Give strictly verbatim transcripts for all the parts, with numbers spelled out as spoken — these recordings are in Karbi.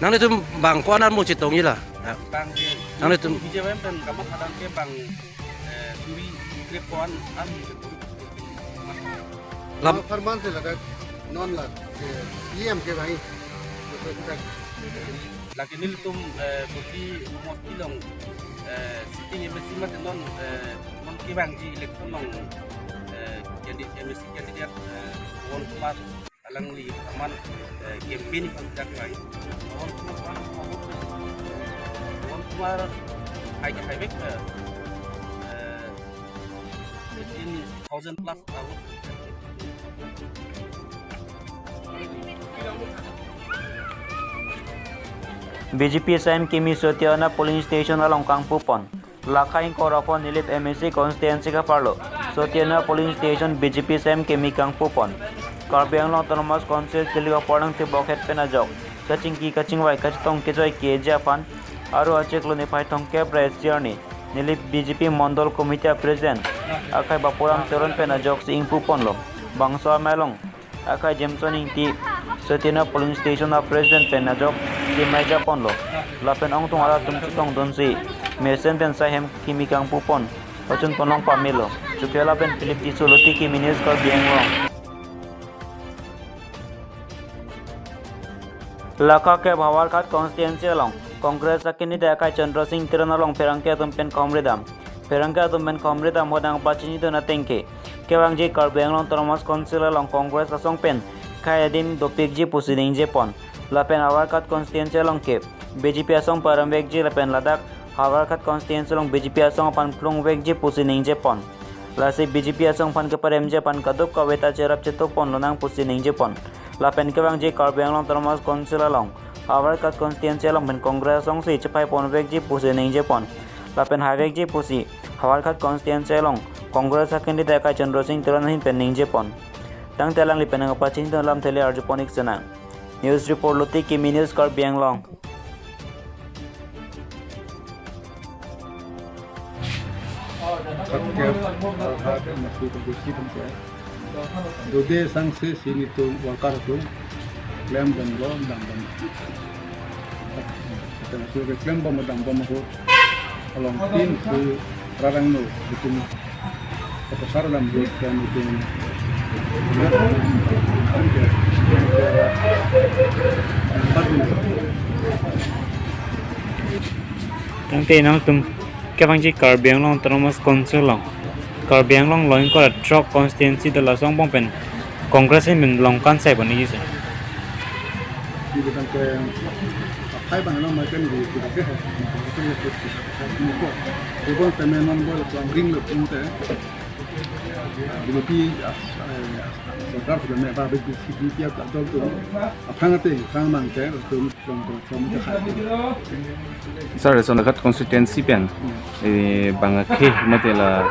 Nanglitum bang ko-an an mo chetongji la? Ya. Bang ke. Nanglitum B J Y M pen kamatha dam ke bang, eh, suri krep ko-an an. Lam- Farman se ladak non la, eh, E M ke bang. Lake nelitum, eh, boti mot ilong, eh, sitting M A C mate non, eh, non kevangji election along, eh, candidate, M A C candidate, eh, Pawan Kumar alangli aman, eh, campaign pangdak lai. Pawan Kumar, Pawan Kumar hai ke hai bek, eh, eh, eighteen thousand plus vote. B J P S I M kimi Sotiana polling station along kangpupon. Lakha ingkoi ra pho Nilip M A C constituency kaparlo Sotiana polling station B J P S I M kimi kangpupon. Karbi Anglong Autonomous Council kilik aparnang tibokhet pen ajok kachingki kachingvai kachetong kejoi ke-eji aphan aru achiklo niphai thomkep ra isi arni Nilip B J P Mondol Committee a President akhai Bapuram Teron pen ajoksi ingpuponlo. Bangso amei along akhai Jameson Ingti Sotiana polling station a President pen ajoksi mei japonlo. Lapen ongtung arat atum chetongdunsi mesen pen sai hem kimi kangpupon pachunpon long pamelo. Chukela pen Philip Tisso, Luti Kimi News, Karbi Anglong. Lakha kep Howraghat constituency along Congress a candidate akhai Chandra Singh Teron along pherangke atum pen kahumri dam. Pherangke atum pen kahumri dam ahut nangpachinidun ateng ke kevangji Karbi Anglong Autonomous Council along Congress asong pen khei adim dopikji pusi ningjepon. Lapen Howraghat constituency along ke B J P asong paremvekji lapen ladak Howraghat constituency along B J P asong aphan phlungvekji pusi ningjepon. Lasi B J P asong aphan keparemji aphan kadokave ta cherap chetokpon lonang pusi ningjepon. Lapen kevangji Karbi Anglong Autonomous Council along Howraghat constituency along pen Congress asongsi chephaiponvekji pusi ningjepon. Lapen haivekji pusi Howraghat constituency along Congress a candidate akhai Chandra Singh Teron ahin pen ningjepon. Tangte alangli pen nangpachinidun alamthe le arjupon-ik sinang. News report, Luti Kimi News, Karbi Anglong. Kep Howraghat M A C constituency pen ke dode sangse si nelitum worker atum klembom dambom. Klembom dambom ahut along tin su rarang no nelitum pasar lam dut dan nelitum Tangte nangtum Kevangji Karbi Anglong Autonomous Council along, Karbi Anglong Longkor Atrok constituency do laso angbong pen Congress ahin pen long kangsai pon-ikji sir. Di bidang ke aphai bang lo makan di di ke hai. Di bidang ke memang bol kuang ring lo pun te. B J P as, eh, as, sorkar sudah me ba B J P as dol tu. Aphang ate, aphang mang te, tu Sir, Sonarghat constituency pen, eh, bang akhei mate la,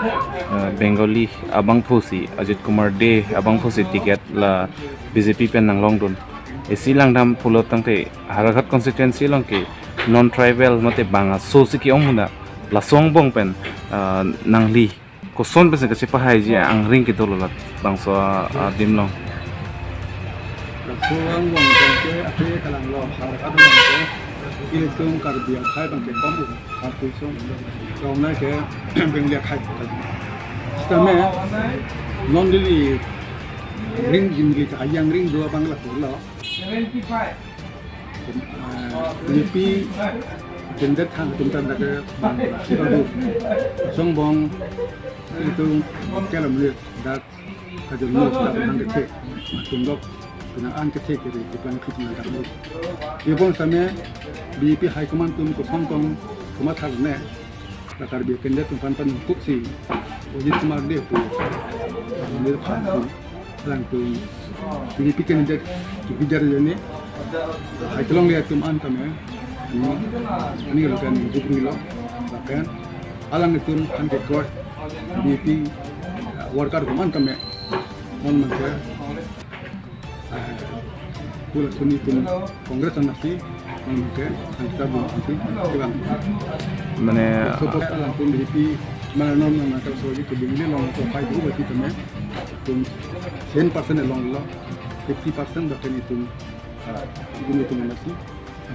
eh, Bengali abangphu si, Ajit Kumar Dey abangphu si ticket la B J P pen nanglongdun. Isi langdam pulo tangte, Howraghat constituency along ke non-tribal mate bang aso si ke-ong huna, laso angbong pen, eh, nangli koson pensi kachepahaiji angring kedo lo labangso a, adim along. Laso angbong pen ke ate kalang lo, Howraghat along ke ilitum Karbi akhei bang ke kom u, Karbi song rong na ke Bengali akhei. Sitame non neli ring jin neli kahai angring do abang lapu lo. Ah, B J P candidate thang atum tan dak ke bang, sita du. Songbong itu kelam le dak kajom lo dak bang kethe. Atum lok pina an kethe kiri di bang khit na dak lo. Ibon same B J P high command atum koson kong komat thar ne. La Karbi candidate atum aphan pen kuksi Ajit Kumar Dey pu, Ajit Kumar Dey pu, alangtum B J P candidate kebijar jani, hai kelongle atum an tame, ani, ani lo kan jukri lo, lapen alanglitum aphan ke koi B J P worker atum an tame, non mangke, ah, pula suni tum Congress anasi, non mangke, ang kita bu ansi, kevang. Mane, so, pokok alangtum B J P, mana non, mana kalau soal itu, beli long, so, five bu bagi tame, tum ten percent along lo, fifty percent bahkan itu, ah, itu itu anasi,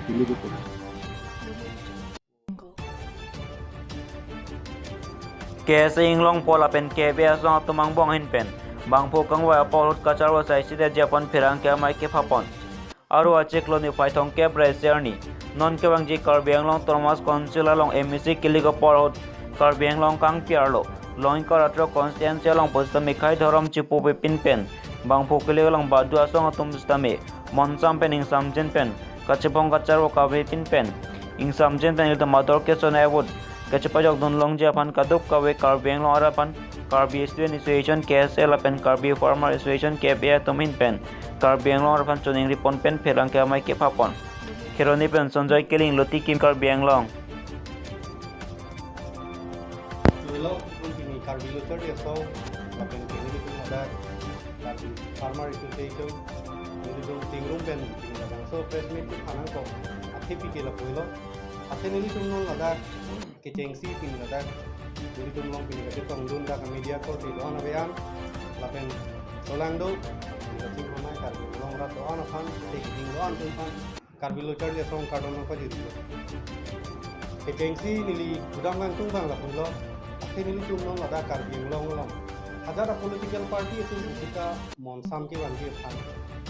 pilih betul. K S A Inglongpo lapen K F A asong atum angbong ahin pen bangphu kangvai apor ahut kacharvo saisi det ji aphan pherangke amei kephapon. Aru achiklo niphai thomkep ra isi arni non kevangji Karbi Anglong Autonomous Council along M A C kilik apor ahut Karbi Anglong kangpi arlo Longkor Atrok constituency along pusitame khei dhorom chipu pipin pen bangphu kilik along badu asong atum sitame monsam pen ingsamjin pen kachebong kacharvo kave pin pen ingsamjin pen ilitum ador kesonai ahut kachepajokdun longji aphan kadokave Karbi Anglong arat aphan Karbi Student Association K S A lapen Karbi Farmer Association K F A atum ahin pen Karbi Anglong arat aphan choningri pon pen pherangke amei kephapon. Kheroni pen Sanjoy Killing, Luti Kim, Karbi Anglong. Lelo pun pini Karbi Lo Charli Asong lapen pini pun ada Karbi Farmer Association, nelitum chingrum pen pini labangso press meet kephan nangkok, athe pike lapulo, athe nelitum non ladak kechengsi pini ladak nelitum along pini kachetongdun dak media korte do-an ave an, lapen solang do, nelitum amei Karbi Anglong arat do-an aphan, te keding do-an atum aphan Karbi Lo Charli Asong kardom nangpajirlo. Kechengsi neli kudam kangtung bang lapulo. Athe nelitum non ladak Karbi Anglong along hajat a political party atum pusita monsam kevangji aphan,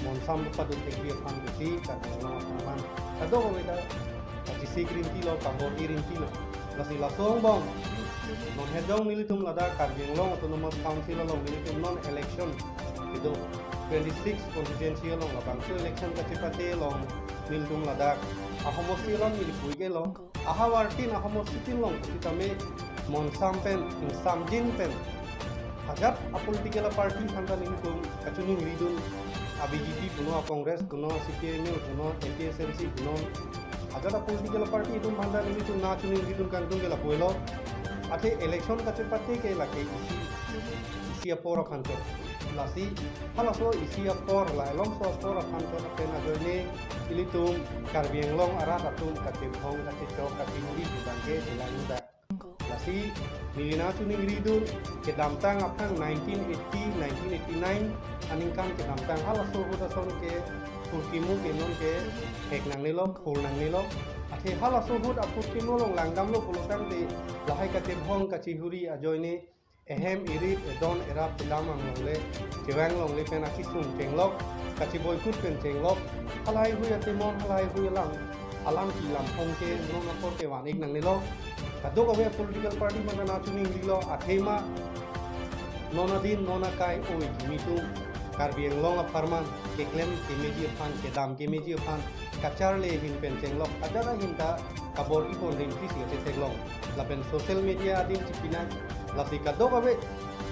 monsam padun thekji aphan pusi Karbi Anglong atum aphan kadokave ta kachesik rinti lo, kabor-i rinti lo. Lasi laso angbong non hedong nelitum ladak Karbi Anglong Autonomous Council along nelitum non election kedo twenty-six constituency along labangso election kachepate along nelitum ladak ahomosti along neli puike lo. Ahavar tin ahomosti tin along pusitame monsam pen, ingsamjin pen hajat a political party aphan ta nelitum kachoningridun, a B J P punon, a Congress punon, a C P I M L punon, A P H L C punon, hajat a political party atum aphan ta nelitum nangchoningridun kangtung ke lapulo. Athe election kachepate ke lake isi, isi apor aphan chot. Lasi halaso isi apor, la elongso apor aphan chot pen ajoine ilitum Karbi Anglong arat atum kachebong, kachechok, kachihuri pu abang ke chelang dak. Lasi neli nangchoningridun kedamtang aphrang nineteen eighty, nineteen eighty-nine aningkan kedamtang halaso ahut ason ke phurkimo ke non ke hek nangnelo, phur nangnelo. Athe halaso ahut aphurkimo along langdamlo pulo tangte lahai kachebong kachihuri ajoine ehem erit edon erap kedam anglongle chevang longle pen akisung chenglok, kachiboikut pen chenglok, halahai hui atemon halahai hui alam alam kelam phong ke non apor kevan-ik nangnelo. Kadokave political party mate nangchiningrilo, athema non adin non akai oi kimi atum Karbi Anglong apharman keklem kemeji aphan, kedam kemeji aphan kacharli ahin pen chenglok ajat ahin ta kabor-i pon ringtisi kachetheklong. Lapen social media adin chipinang, lasi kadokave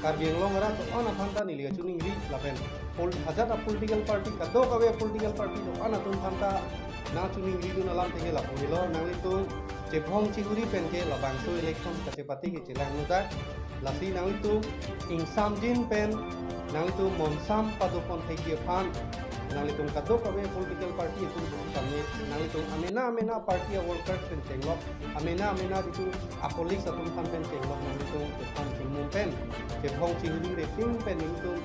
Karbi Anglong arat do-an aphan ta neli kachiningri, lapen pol-, ajat a political party, kadokave political party do-an atum aphan ta nangchiningridun alam athe ke lapu helo, nanglitum chevong chihuri pen ke labangso election kachepate ke chelang nujak. Lasi nanglitum ingsamjin pen, nanglitum monsam padopon thekji aphan, nanglitum kadokave political party atum aphan kami, nanglitum amena amena party a workers pen chenglok, amena amena jitu a colleagues atum aphan pen chenglok, nanglitum aphan chingmum pen, chevong chihuri reting pen nanglitum